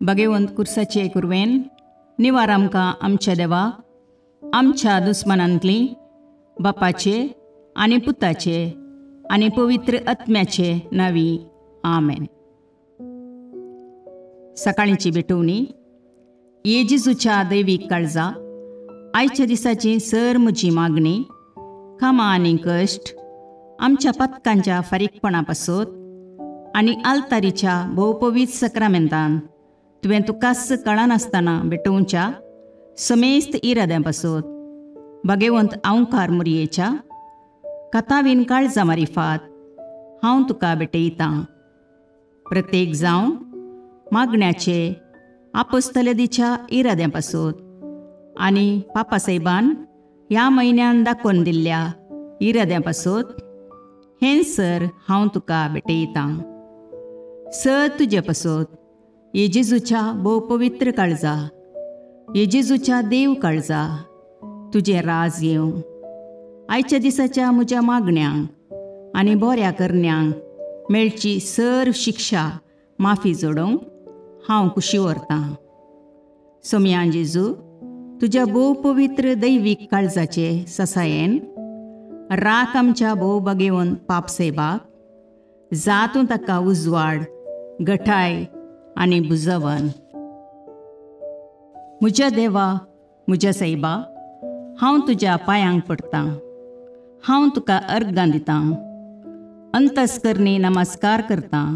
भगेवंत कुर्साचे कुरवेन निवार आमकां आमच्या देवा आमच्या दुस्मनांतली बापाचे आनी पुताचे आनी पवित्र आत्म्याचे नांवी आमेन. सकाळींची भेटवणी. ये जेजूच्या दैवीक काळजा, आयच्या दिसाची सर म्हजी मागणी, कामां आनी कश्ट आमच्या पथकांच्या फारीकपणा पासत आनी आल्तारीच्या भोवपवीत सक्रामेंतान तुवें तुकाच कळनासतना भेटोवच्या समेस्त इराद्यां पासत भगेवंत आंवकार मुरयेच्या कथावीन काळजा मारिफात हांव तुका भेटयतां. प्रत्येक जावं मागण्याचे आपोस्तलदीच्या इराद्यां पासत आनी पापासाहेबान ह्या म्हयन्यान दाखोवन दिल्ल्या इराद्यां पासत हें सर हांव तुका भेटयतां. सर तुजे पासत ये जेजूच्या भोव पवित्र काळजा, ये जेजूच्या देव काळजा, तुजें राज येवं. आयच्या दिसाच्या म्हज्या मागण्यांक आनी बऱ्या करण्यांक मेळची सर शिक्षा माफी जोडोवंक हांव कुशी व्हरतां. सोमया जेजू, तुज्या भोव पवित्र दैवीक काळजाचे ससायेन राख आमच्या भोव बगेवन पापसेबाक, जातूं ताका उजवाड गठाय आनी बुजवन. म्हज्या देवा, म्हज्या सायबा, हांव तुज्या पांयांक पडटां, हांव तुका अर्गां दितां, अंतस्करणी नमस्कार करतां,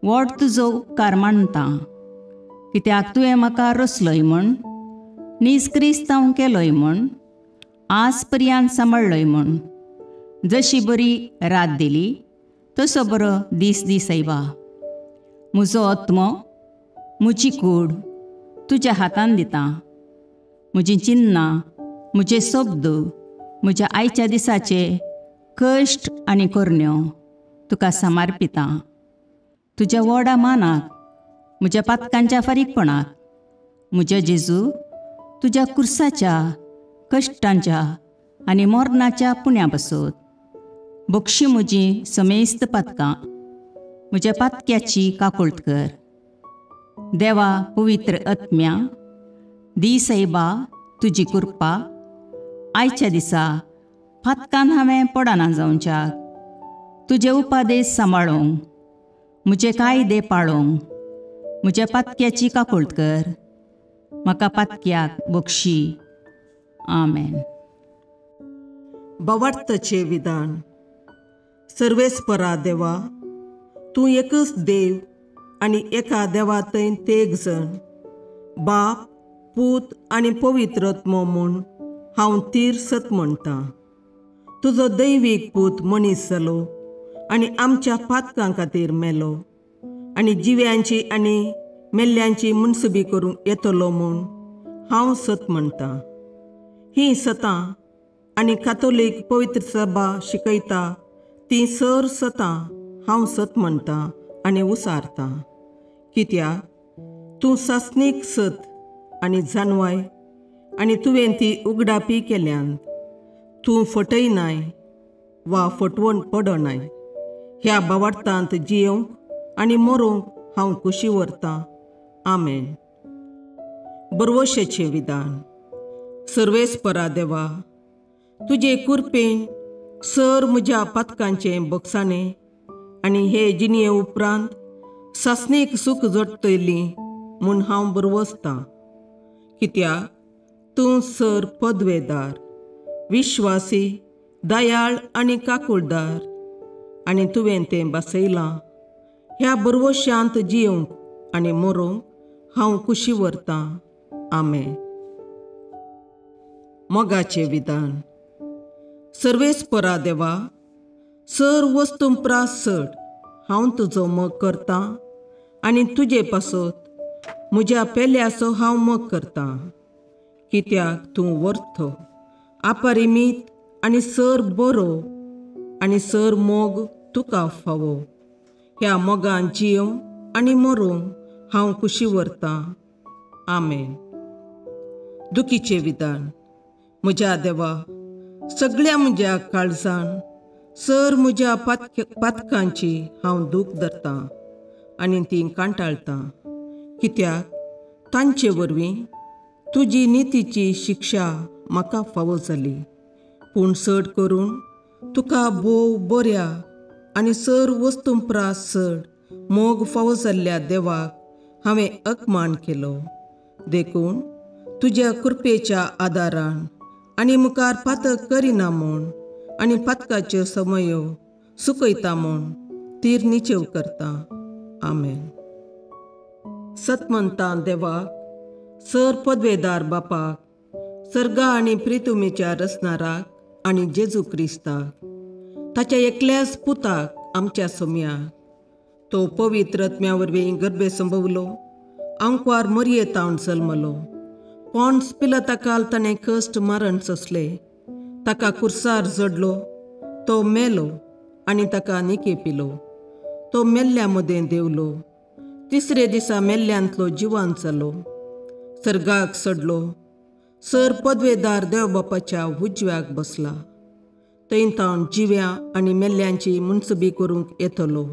व्हड तुजो उपकार मानतां, कित्याक तुवें म्हाका रचलोय म्हूण, नीज क्रिस्तांव केलोय म्हूण, आज पर्यंत सांबाळ्ळोय म्हूण. जशी बरी रात दिली तसो बरो दीस दी सायबा. म्हजो आत्मो, म्हजी कूड तुज्या हातान दितां. म्हजीं चिन्नां, म्हजे शब्द, म्हज्या आयच्या दिसाचे कश्ट आनी करण्यो तुका समर्पितां. तुज्या व्हडा मानाक, म्हज्या पातकांच्या फारीकपणाक, म्हज्या जेजू तुज्या कुर्साच्या कश्टांच्या आनी मरणाच्या पुण्या पासत बक्षी म्हजी समेस्त पातकां, म्हज्या पातक्याची काकुळट कर. देवा पवित्र आत्म्या, दी सायबा तुजी कृपा आयच्या दिसा पातकान हांवें पडना जावच्याक, तुजे उपादेश सांबाळूंक, म्हजे कायदे पाळूंक म्हज्या पातक्याची काकुळट कर. म्हाका पातक्याक बक्षी. आमेन. भावार्थाचें विधान. सर्वेस्परा देवा, तूं एकच देव आनी एका देवा थंय तेग जण, बाप, पूत आनी पवित्र आत्मो म्हूण हांव तीर सत म्हणटां. तुजो दैवीक पूत मनीस जालो आनी आमच्या पातकां खातीर मेलो आनी जिव्यांची आनी मेल्ल्यांची मुनसुबी करूंक येतलो म्हूण हांव सत म्हणटां. हीं सतां आनी कातोलीक पवित्र सभा शिकयता तीं सर सतां हांव सत म्हणटां आनी उसारतां. कित्याक तूं सासणीक सत आनी जानवाय आनी तुवें ती उगडापी केल्यान. तूं फटयनाय वा फटवण पडनाय. ह्या भावार्थांत जियोवंक आनी मरोवंक हांव कुशी व्हरतां. आमेन. बरवशेचें विधान. सर्वेस्परा देवा, तुजे कुरपेन सर म्हज्या पातकांचें बक्षाणें आनी हे जिणये उपरांत सासणीक सूख जोडटली म्हूण हांव बरवसतां. कित्याक तूं सर पदवेदार, विश्वासी, दयाळ आनी काकुळदार आनी तुवें तें बसयलां. ह्या बरवशांत जियोवंक आनी मरोवंक हांव कुशी व्हरतां. आमेन. मोगाचें विधान. सर्वेस्परा देवा, सर वस्तूं प्रास चड हांव तुजो मोग करतां आनी तुजे पासत म्हज्या पेल्याचो हांव मोग करतां. कित्याक तूं वर्थ, अपरिमीत आनी सर बरो आनी सर मोग तुका फावो. ह्या मोगान जियोवंक आनी मरोवंक हांव कुशी व्हरतां. आमेन. दुखीचें विधान. म्हज्या देवा, सगळ्या म्हज्या काळजान सर म्हज्या पातकांची हांव दूख धरतां आनी ती कांटाळटां. कित्याक तांचे वरवीं तुजी नितीची शिक्षा म्हाका फावो जाली. पूण चड करून तुका भोव बऱ्या आनी सर वस्तूं प्रास चड मोग फावो जाल्ल्या देवाक हांवें अपमान केलो. देखून तुज्या कृपेच्या आदारान आनी मुखार पातक करिना म्हूण आनी पातकाच्यो समयो सुकयता म्हूण तीर निचेव करता. आमेन. सतमंता देवाक, सर पदवेदार बापाक, सर्गा आनी प्रितुमेच्या रचणाराक आनी जेजू क्रिस्ताक, ताच्या एकल्याच पुताक आमच्या सोम्याक, तो पवित्र आत्म्या वरवीं गर्भे संभवलो, आंकवार मरये तावन जल्मलो, पॉन्स पिलाता ताणें कश्ट मारण सोंसले, ताका कुर्सार जडलो, तो मेलो आनी ताका निके पिलो, तो मेल्ल्या मदें देवलो, तिसरे दिसा मेल्ल्यांतलो जिवान जालो, सर्गाक सडलो, सर पदवेदार देवबापाच्या उजव्याक बसला, थंय तावन जिव्या आनी मेल्ल्यांची मुनसबी करूंक येतलो.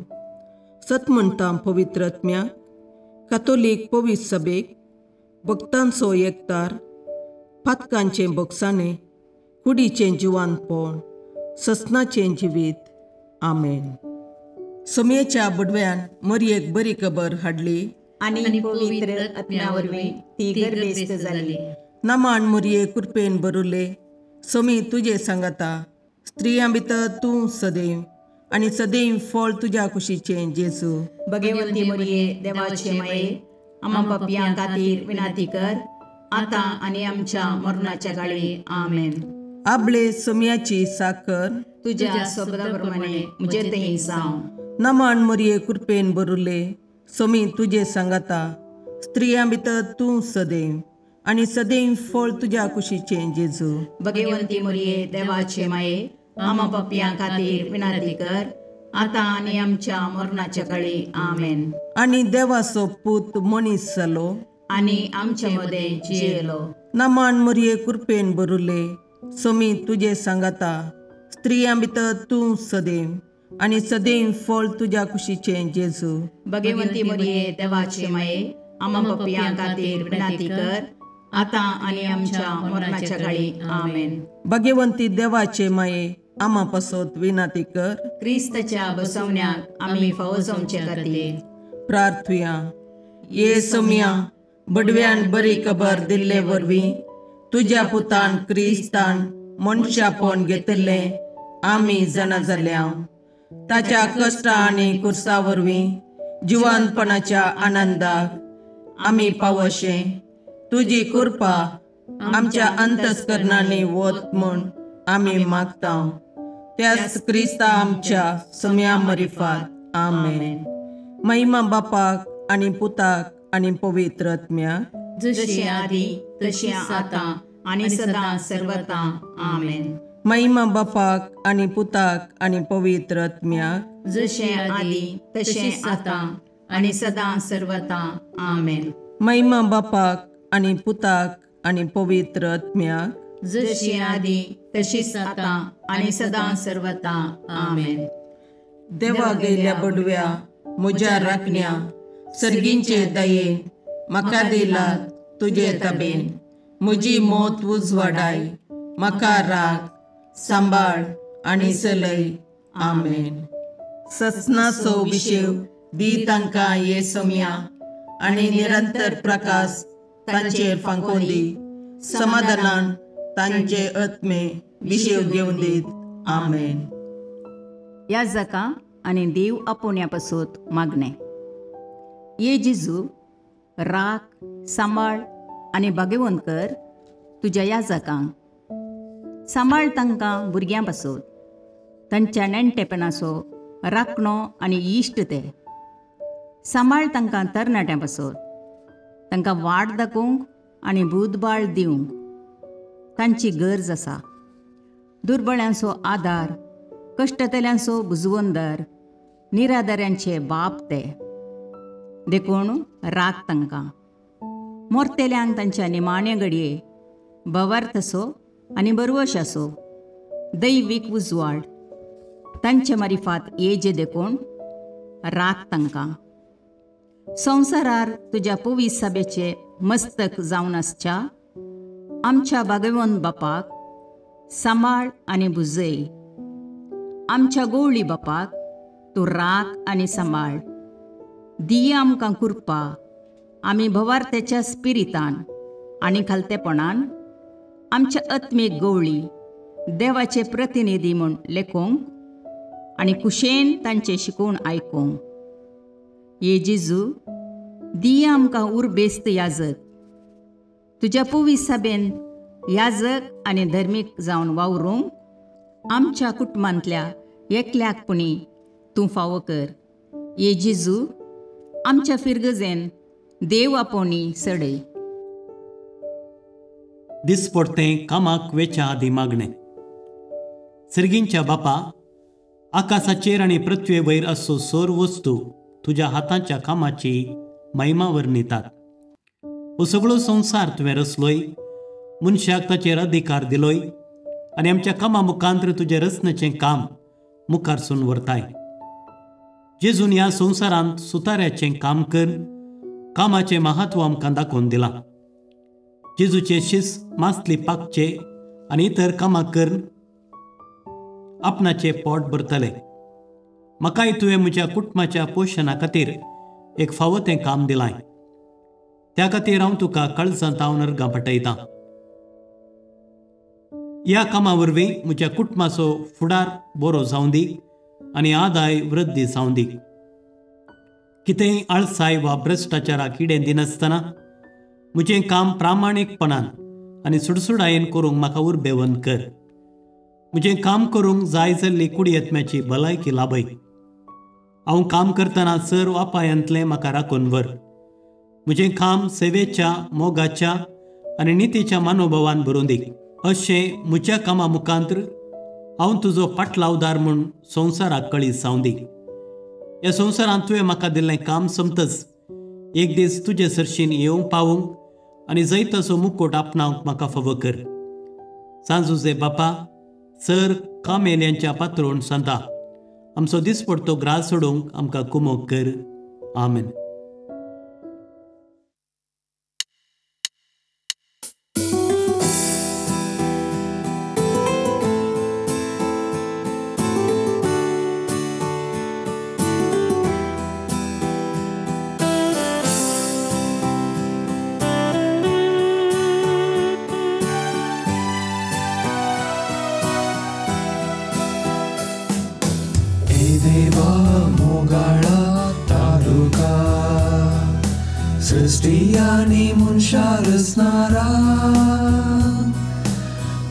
सत म्हणटा पवित्र आत्म्याक, कातोलीक पवित्र सभेक, भक्तांचो एकतार, पातकांचें बोगसाणें, कुडीचें जिवानपण, ससनाचें जिवीत. आमेन. सोमयेच्या बुडव्यान मरयेक बरी खबर हाडली आनी पवित्र आत्म्या वरवीं ती गर्भेस्त जाली. नमान मरये कृपेन भरुले, सोमी तुजे सांगाता, स्त्रियां भितर तूं सदैव आनी सदैव फळ तुज्या कुशीचें जेजू. भगवंती मरये देवाचे माये, आमा पापयां खातीर विनंती कर, आतां आनी आमच्या मरणाच्या काळी. आमेन. आबळे सोमयाची साकर तुज्या शब्दा प्रमाणे म्हजे थंय जावं. नमान मरये कृपेन भरुले, सोमी तुजे सांगाता, स्त्रियां भितर तूं सदैव आनी सदैव फळ तुज्या कुशीचें जेजू. भगवंती मरये देवाचे माये, आमा पापयां खातीर विनंती कर, आतां आनी आमच्या मरणाच्या काळी. आमेन. आनी देवाचो पूत मनीस जालो आनी आमच्या मदें जियेलो. नमान मरये कृपेन भरुले, सोमी तुजे सांगाता, स्त्रियां भितर तूं सदैव आनी सदैव फळ तुज्या कुशीचें जेजू. भगवंती मरये देवाचे माये, आमा पापयां खातीर विनंती कर, आतां आनी आमच्या मरणाच्या काळी. आमेन. भगवंती देवाचे माये, आमा पासत विनंती कर, क्रिस्ताच्या बसवण्याक आमी फावो जावचे खातीर. प्रार्थुया. ये सोमया, बडव्यान बरी खबर दिल्ले वरवीं तुज्या पुतान क्रिस्तान मनशापण घेतिल्लें आमी जाणा जाल्या. ताच्या कश्टा आनी कुर्सा वरवीं जिवानपणाच्या आनंदाक आमी पावशें तुजी कृपा आमच्या अंतस्करणांनी वत म्हूण आमी मागता. त्याच क्रिस्ता आमच्या सम्या मरिफात. आमेन. महिमा बापाक आनी पुताक आनी पवित्र आत्म्याक, जशी आदी तशी आतां आनी सदां सर्वता. आमेन. महिमा बापाक आनी पुताक आनी पवित्र आत्म्याक, जशें आदी तशें आतां आनी सदां सर्वता. आमेन. महिमा बापाक आनी पुताक आनी पवित्र आत्म्याक, जशी आदी तशीच आतां आनी सदां सर्वता. आमेन. देवा गेल्या बडव्या म्हज्या राखण्या, सर्गींचे दयेन म्हाका दिला तुजे तबेन, म्हजी मौत उजवाडाय, म्हाका राख सांबाळ आनी चलय. आमेन. ससनाचो विशेव दी तांकां ये सोम्या आनी निरंतर प्रकाश तांचेर फांकोवन दी, समाधानान तांचे आत्मे विशेव घेवन दीत. आमेन. ह्या जाका आनी देव आपोवण्या पासत मागणें. ये जेजू, राख सांबाळ आनी भाग्यवंत कर तुज्या याजकांक, सांबाळ तांकां भुरग्यां पासत, तांच्या नेणटेपणाचो राखणो आनी इश्ट ते. सांबाळ तांकां तरणाट्यां पासत, तांकां वाट दाखोवंक आनी बुदबाळ दिवंक तांची गरज आसा. दुर्बळ्यांचो आदार, कश्टतल्यांचो बुजवंदर, निराधाऱ्यांचे बाप ते. देखून राख तांकां. मोरतेल्यांक तांच्या निमाण्या घडये भवार्थ असो आनी बरवश असो दैवीक उजवाड तांचे मारिफात येजे, देखून राख तांकां. संवसारार तुज्या पवित्र सभेचे मस्तक जावन आसच्या आमच्या भागवंत बापाक सांबाळ आनी भुजय. आमच्या गोवळी बापाक तूं राख आनी सांबाळ. दिया आमकां कृपा आमी भवार्थ्याच्या स्पिरितान आनी खालतेपणान आमच्या आत्मीक गोवळी देवाचे प्रतिनिधी म्हूण लेखूंक आनी कुशेन तांचें शिकोवन आयकूंक. ये जेजू, दिया आमकां उर्बेस्त याजक, तुज्या पवित्र सभेन याजक आनी धर्मीक जावन वावरूंक आमच्या कुटुंबांतल्या एकल्याक पुणी तूं फावो कर. ये जेजू, आमच्या फिरगजेन देव आपोवणी सडय. दिसपडतें कामाक वेच्या आदी मागणें. सर्गींच्या बापा, आकाशाचेर आनी पृथ्वे वयर असो सोर वस्तू तुज्या हाताच्या कामाची महिमा वर्णितात. हो सगळो संवसार तुवें रचलोय, मनशाक ताचेर अधिकार दिलोय आनी आमच्या कामा मुखांतर तुजें रचनेचें काम मुखारसून व्हरताय. जेजून ह्या संवसारांत सुताऱ्याचें काम कर कामाचें महत्व आमकां दाखोवन दिलां. जेजूचे शिस मासली पाकचे आनी इतर कामां करून आपणाचें पोट भरतले. म्हाकाय तुवें म्हज्या कुटुंबाच्या पोशणा खातीर एक फावो तें काम दिलां, त्या खातीर हांव तुका काळजांत हांव अर्गां पाठयतां. ह्या कामा वरवीं म्हज्या कुटुंबाचो फुडार बरो जावं दी आनी आदाय वृद्धी जावं दी. कितेंय आळसाय वा भ्रश्टाचाराक किडें दिनासतना म्हजें काम प्रामाणीकपणान आनी सुडसुडायेन करूंक म्हाका उर्बेवंत कर. म्हजें काम करूंक जाय जाल्ली कुडयेत्म्याची भलायकी लाभय. हांव काम करतना सर अपायांतलें म्हाका राखून व्हर. म्हजें काम सेवेच्या, मोगाच्या आनी नितीच्या मनोभावान भरून दी. अशें म्हज्या कामा मुखांतर हांव तुजो पाटलावदार म्हूण संवसाराक कळीत जावं दी. ह्या संवसारांत तुवें म्हाका दिल्लें काम सोंपतच एक दीस तुजे सरशीन येवंक पावूंक आनी जैताचो मुकोट आपणावंक म्हाका फावो कर. सांजुजे बापा, सर कामेल्यांच्या पात्रोण सांता, आमचो दिसपडतो ग्रास सोडूंक आमकां कुमोक कर. आमेन.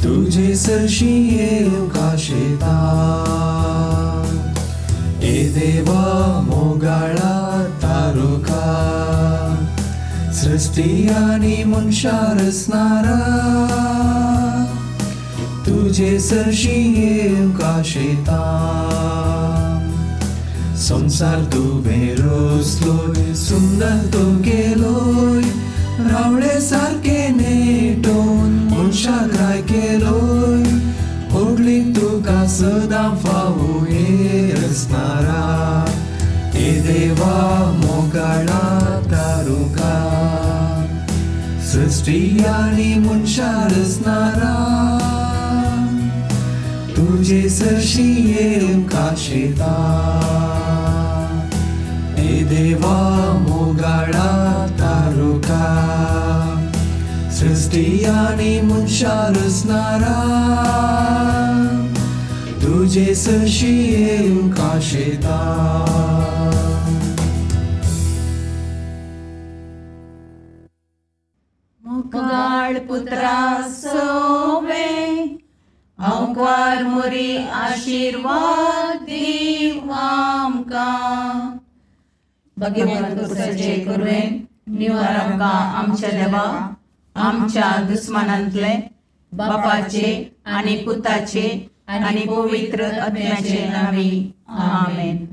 तुझे सरशी येवंक आशेता, ए देवा मोगाळा तारुका, सृष्टी आनी मनशां रचणारा, तुझे सरशी येवंक आशेता. संवसार तुवें रचलोय, सुंदर तूं केलोय, रावळे सारके नेटोवन मनशाक राय केलोय, होगली तुका सदां फावो हे रचणारा, हे देवा मोगाळा तारुका, सृष्टी आनी मनशां रचणारा, तुझे सरशी येवंक आशेता, हे देवा मोगाळा तारुका, सृष्टी आनी मनशां रचणारा, तुझे सरशी येवंक आशेता. मोगाळ पुत्रा सोवे हांवकार मोरी आशिर्वाद दीव आमकां. भगवंत कुसाचे कुरवेन निवार आमकां आमच्या देवा, आमच्या दुस्मानांतले बापाचे आनी पुताचे आनी पवित्र आत्म्याचे नांवी. आमेन.